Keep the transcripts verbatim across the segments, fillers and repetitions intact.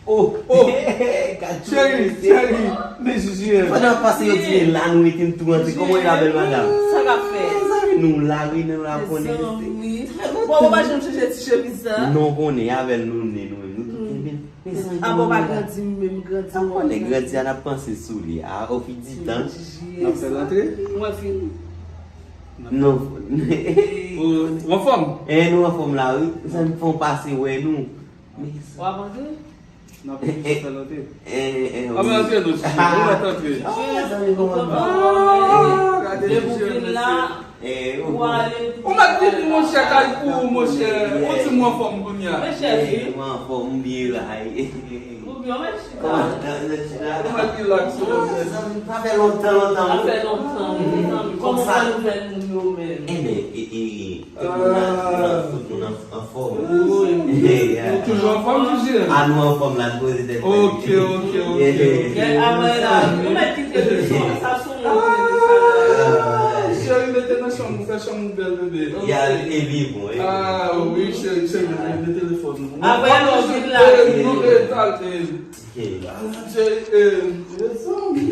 Oh, oh. Cheri, cheri, men jiji. Pandan w ap pase yo di men la nou rete n tou rantre. Kòman w ye la bèl madanm? Sa k ap fèt? Mezanmi, nou la wi, nou la konnen. Mezanmi. Bon, ou pa janm chanje ti chemiz sa? Non, konnen, avè l nou ne nou menm. Nou tout ne. Mezanmi, a bon, pa grandi, m menm grandi. A konnen grandi a n ap panse sou li. A, o fil di tan. N ap fè l antre? Mwen fini. Non. Ou anfòm? Eh, nou anfòm la wi. Zanmi, fò w pase wè nou. Ou ap antre? N ap fè l antre. Eh, eh, eh, a mwen antre non, ti jen, ou mèt antre. Ah, zanmi, kòman? Ah, gade ti jen, mesye. Eh, ou ale. Ou mèt vini, monchè, kay pou ou, monchè. Ou di mwen anfòm kounye a. Men chèf, eh, mwen anfòm, m byen la. Ou byen, men chita. Kòman, nan, nan chita? Ou mèt relax, monchè. Zanmi, sa fè lontan, lontan. Sa fè lontan, wi, zanmi. Kòman sa nouvèl moun yo menm? Enben, e, e, tout moun an, tout moun an, tout moun an, anfòm. Wi. Eh, nou toujou anfòm, jiji? A, nou anfòm la, n poze tèt. Ok, ok, ok, ok. Gèt, a mwen la, nou mèt kite leson sa sou mwen. Ah, cheri, mete nan chanm ou, fè chanm ou bèl, bebe. Ya, e li bon, e. Ah, wi, cheri, cheri, mete, mete telefòn ou. Apre, nou vin la. Eh, nou, eh, tal, eh, ah, cheri, eh, mezanmi.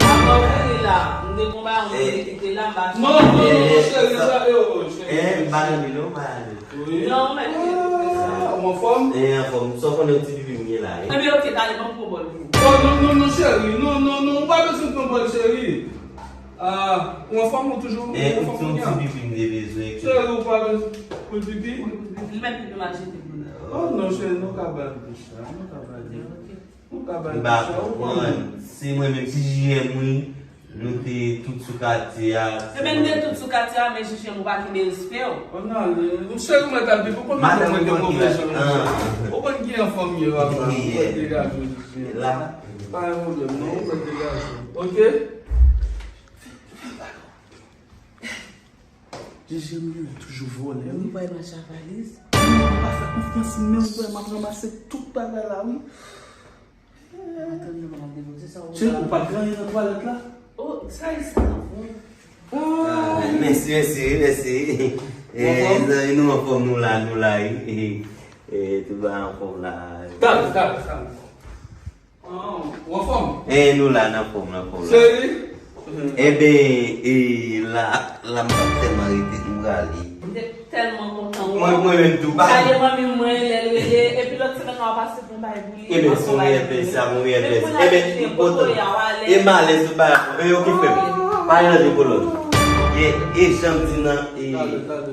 Apre, ou vin la. M te konn ba yon moun ki te la, m pa... Non, non, non, non, cheri, sa, eh, oh, cheri. Eh, m pa nan li, non, m pa nan li. Wi. Non, mèt. Ah, ou anfòm? Eh, anfòm. Sa w konnen yon ti pipi m gen la, eh. Ebyen, ok, talè, ban m pran bòl pou ou. Oh, non, non, non, cheri. Non, non, non, ou pa bezwen pran bòl, cheri. Ah, ou anfòm ou toujou? Eh, ou anfòm ou ti pipi m te bezwen. Cheri, ou pa bezwen pou pipi? Li mèt pipi m al jete pou nou. Oh, non, cheri, nou ka ba l bouch la. Nou ka ba l. Ok. M pa konprann. Se mwen menm, ti jiji m wi. Nou te tout sou katye a. Se menm nou te tout sou katye a, men jiji m ou pa kenbe respè w. Ann ale. Cheri, mwen t ap di, ou konn mwen gen move jan. Ou konn ki an fanmi yo ap la. Ou konn degaje w, jiji m. La. Pa gen pwoblèm, non. Ou konn degaje w. Ok? Jiji m yo toujou vòlè, wi. Ou pa mache a valiz? Mwen pa fè konfyans, men ou wè m ap ranmase tout bagay la, wi. Cheri, ou pa t gen anyen nan twalèt la? Oh, sa e sa, bon. Ah, mèsi, mèsi, mèsi. Eh, zanmi, nou anfòm, nou la, nou la, wi. Eh, eh, tout bagay anfòm la. Talè, talè, talè. Ah, ou anfòm? Eh, nou la, n anfòm, n anfòm la. Cheri? Enben, eh, la, la, m pa t tèlman rete, m prale. M te tèlman kontan wè w. Mwen, mwen menm tou, ba. Gade manmi mwen, lè l rele, epi lòt semèn nan w ap pase pou m bay pou li. Enben, se yon reyèl plezi, sa, yon reyèl plezi. Enben, m kontan. E m alèz, tout bagay. Enben, ok, frè m. Pa ranje kolòn. E, e jan m di nan, e. Talè, talè.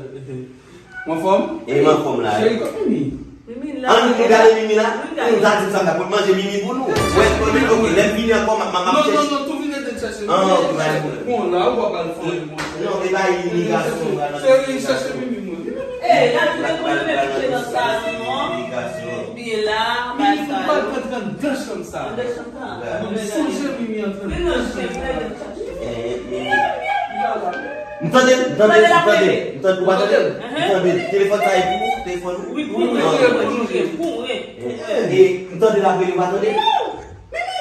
Ou anfòm? E m anfòm la. Cheri, kot Mimi? Mimi la. Ann, nou gade Mimi la. Nou ta di m sa m ta pot manje Mimi pou nou. Wè, konnen, ok, lè m vini ankò, m ap, m ap, m ap chèche. Non, non, non, tou vin ede chèche. Ah, ok, bay. Bon, la, ou pa pral fè anyen, monchè. Non, e bay Mimi gason, m pral. Cheri, chèche Mimi, mwen. Eh, la, nou te konnen Mimi te nan salon an. Mimi gason. Byen la, bay sa. Mimi, ou pral pran anndan chanm sa. Anndan chanm sa. Mwen sonje Mimi antre anndan chanm sa. Eh, Mimi. Li pa la. M tande l, m tande l, m tande l. M tande, ou pa tande l? M tande l. Telefòn sa e pou ou? Telefòn ou? Wi, pou mwen, pou mwen, pou mwen. Eh, eh, m tande l ap rele, ou pa tande l? Mimi!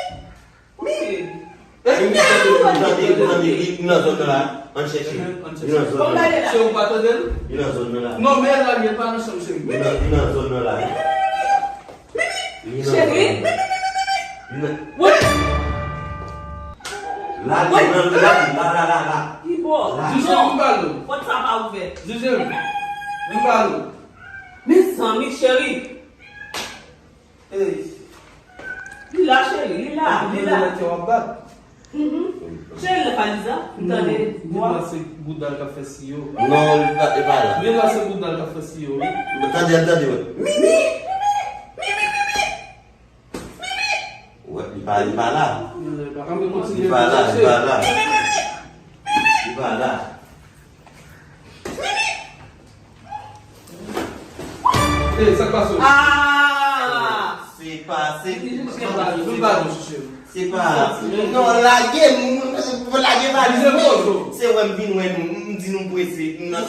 Mimi! Eh, m tande, m tande, m tande, li, li nan zòn nan la. Ann chèche. Li nan zòn nan la. Se ou pa tande l? Li nan zòn nan la. Non, men la, li pa nan chanm, cheri. Li nan, li nan zòn nan la. Mimi! Cheri! Mimi, Mimi, Mimi! Wi! La, la, la, la, la. Ki bò? Jiji, vin pale. Pòt sa pa ouvè. Jiji, vin pale. Mezanmi, cheri. Ey. Li la, cheri, li la, li la. Mwen kè w ap bat. Mhm. Cheri, lè pa Liza, m tande vwa. Li panse bouda l k ap fè siyo. Non, li pa, li pa la. Li la, se bouda l k ap fè siyo, wi. Tande, tande, wi. Mimi! Mimi! Mimi! Mimi! Wè, li pa, li pa la. Li pa la, li pa la. Li pa la. Ey, sa k pase w? Ah! Se pa, se, se pa, non, lage m, lage valiz mwen. Se wè m vin wè nou, m di nou m prese, m nan.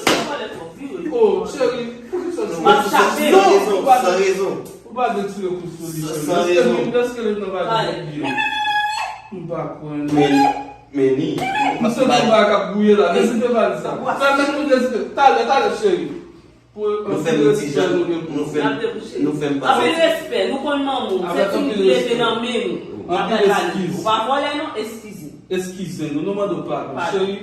Oh, cheri, poukisa w di sa? San rezon, san rezon. Ou pa dwe tire kou sou li, cheri. San rezon. Dèske li nan valiz li ye. M pa kwè, non. Men, men ni. M santi yon bagay k ap bouye la. Dezipe valiz sa. Sa mèt nou dezipe. Talè, talè, cheri. Nou fè m ti jan, nou fè m, nou fè m pase. Anpil respè, nou konn manman w, se ti leve nan men nou. Anpil eskiz. Ou pa vòlè non, eskize. Eskize nou, nou mande w padon. Cheri,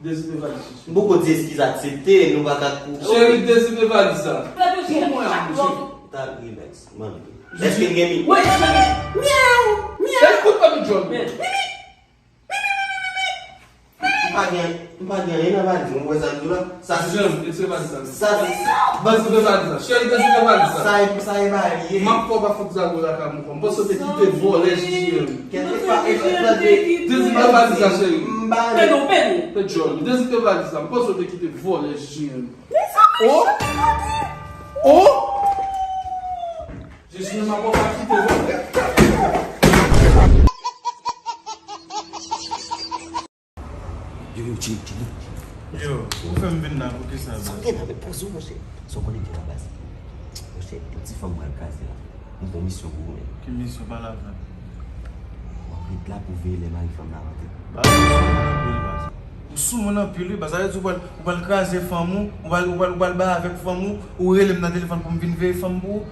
dezire valiz sa. M poko di eskize aksepte, nou pa ka kou. Cheri, dezire valiz sa. Pou mwen an, mesye. Ta relax, man. Èske n gen mi? Wi, cheri. Myaw, myaw. Èske w pa met jòn? M pa gen, m pa gen anyen nan valiz mwen, ou wè sa m di w la? Sa se, sa se, valiz mwen, valiz la. Cheri, dezire valiz la. Sa e, sa e bagay li ye. M ap fè w pa fout zago lakay mwen ankò. M panse w te kite vòlè J J M. Kèlkeswa efè tande. Dezire valiz la, cheri. M ba li. Pè nou, pè nou. Pè John, dezire valiz la. M panse w te kite vòlè J J M. Oh! Oh! Jezi, m ap kite vòlè. Yo, yo, Chili, Chili. Yo, ou fè m vin la pou kisa, baz? Sa w gen la, men poze w, monchè. Sa w konnen gen la, baz? Monchè, yon ti fanm pral kraze la. M gon misyon pou ou, men. Ki misyon? Pale avè m. W ap ret la pou veye lè mari fanm nan rantre. Baz, ou soumoun anpil, baz. Ou soumoun anpil, wi, baz. Sa vle di ou pral, ou pral kraze fanm ou, ou pral, ou pral, ou pral bay avèk fanm ou, ou rele m nan telefòn pou m vin veye fanm pou ou.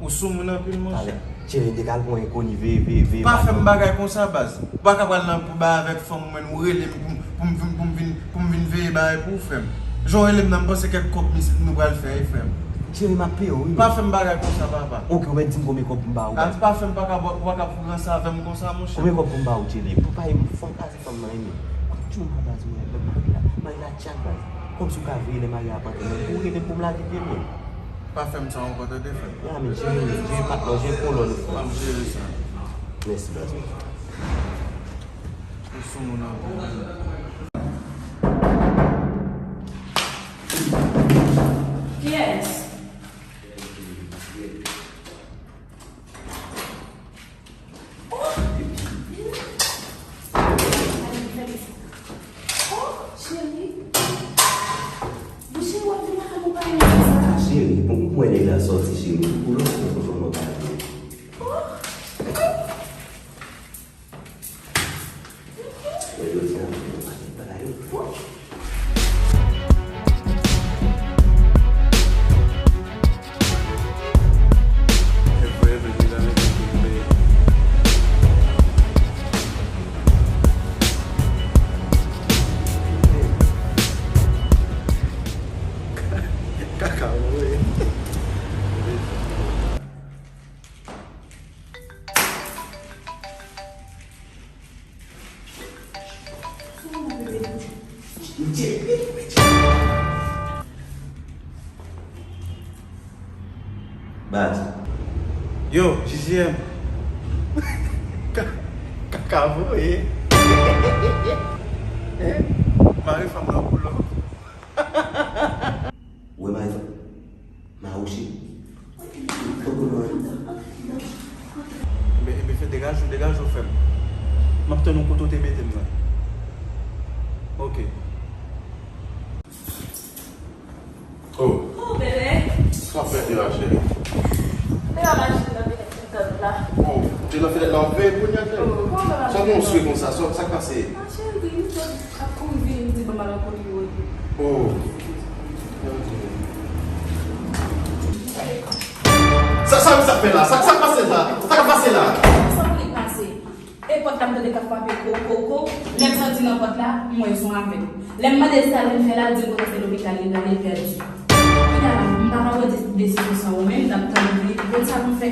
Ou soumoun anpil, monchè. Talè, Chili, m te ka al pran yon enkoni, veye, veye, veye. Pa fè m bagay konsa, baz. Ou pa ka pral nan pou bay avèk fanm ou, men ou rele m pou, pou m vin, pou m vin, pou m vin veye bagay pou ou, frè m. Jan w rele m nan, m panse kèk kòb nou pral fè, wi, frè m. Chili, m ap peye w, wi. Pa fè m bagay konsa, papa. Oke, ou mèt di m konbyen kòb pou m ba ou, baz. Pa fè m pa ka, ou pa ka pran sa avè m konsa, monchè. Konbyen kòb pou m ba ou, Chili? Pou pa, fanm kraze fanm nan, wi, men. Kote w la, baz, mwen, lè mari la, mari la tchak, baz. Kòmsi w ka veye lè mari a ap antre, men pou rele m pou m lage pye m, men. Pa fè m sa ankò, tande, frè. Ya, men, Chili, Chili, patnè, jen kolòn ou, frè. M ap jere sa. Mèsi, baz. Ou soumoun anpil. Kiyès? Oh! Oh, cheri. Bouche w ap vin lakay mwen pa renmen sa. Cheri, bon, pou mwen nèg la sòti, cheri. Pou lòt fwa, fò mwen pa vle. Oh! Mwen jodi a, mwen pa gen bagay yo. Kaka, wi. Baz. Yo, J J M. Ka-, kaka voye. Hein? Mari fanm nan pou lòt. Ou wè mari fanm? Mawouchi. Enben, enben, fè degaje w, degaje w, frè m. M ap tann ou kote w te mete m nan. Oke. Oh. Oh, bebe. Sa w ap fè la, cheri? Men la machin nan vin. Oh, te nan fenèt la, w ap veye kounye a, cheri. Oh, kòman sa va? Sa w gen yon swe konsa, sa, sa k pase? Ah, cheri, m te ap kouri vini, m di ban m al rankontre w epi. Oh. Sa, sa, sa k fè la? Sa, sa k pase la? Sa k pase la? Sa pou li pase? E pòt la m tande k ap frape ko, ko, ko. Lè m soti nan pòt la, m wè l se yon avèg. Lè m mande l sa l vin fè la, l di m kote se lopital li prale pèdi. Kounye a la, m pa ka pran desi-, desizyon san ou menm, m t ap tann ou vini pou konn sa pou m fè.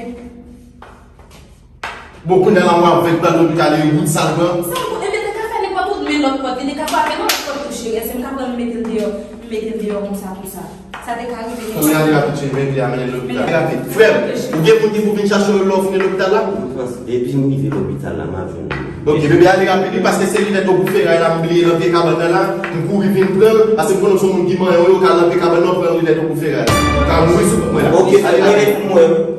Bon, kounye a la, w avèg pral lopital e wout sa l pran. Sa pou, ebyen, te ka fè nenpòt wout, men lòt pòt, li te ka frape nan lòt pòt tou, cheri. Èske m ka pran l, m mete l deyò, m mete l deyò konsa, konsa? Sa te ka rive. Kounye a, li rapid, cheri, men li a mennen l lopital. Rapid. Frè m, ou gen moun ki pou vin chache w lè w fini lopital la? Epi m rive lopital la, m ap jwenn ou. Ok, bebe, ale rapid, wi, paske se linèt Ogou Feray la, m bliye nan pye kabann nan la, m kouri vin pran l, paske m konnen w se yon moun ki manyen w, ou ka nan pye kabann nan, pran yon linèt Ogou Feray. Ou ka mouri sou kont mwen la. Ok, ale rapid. Mwen.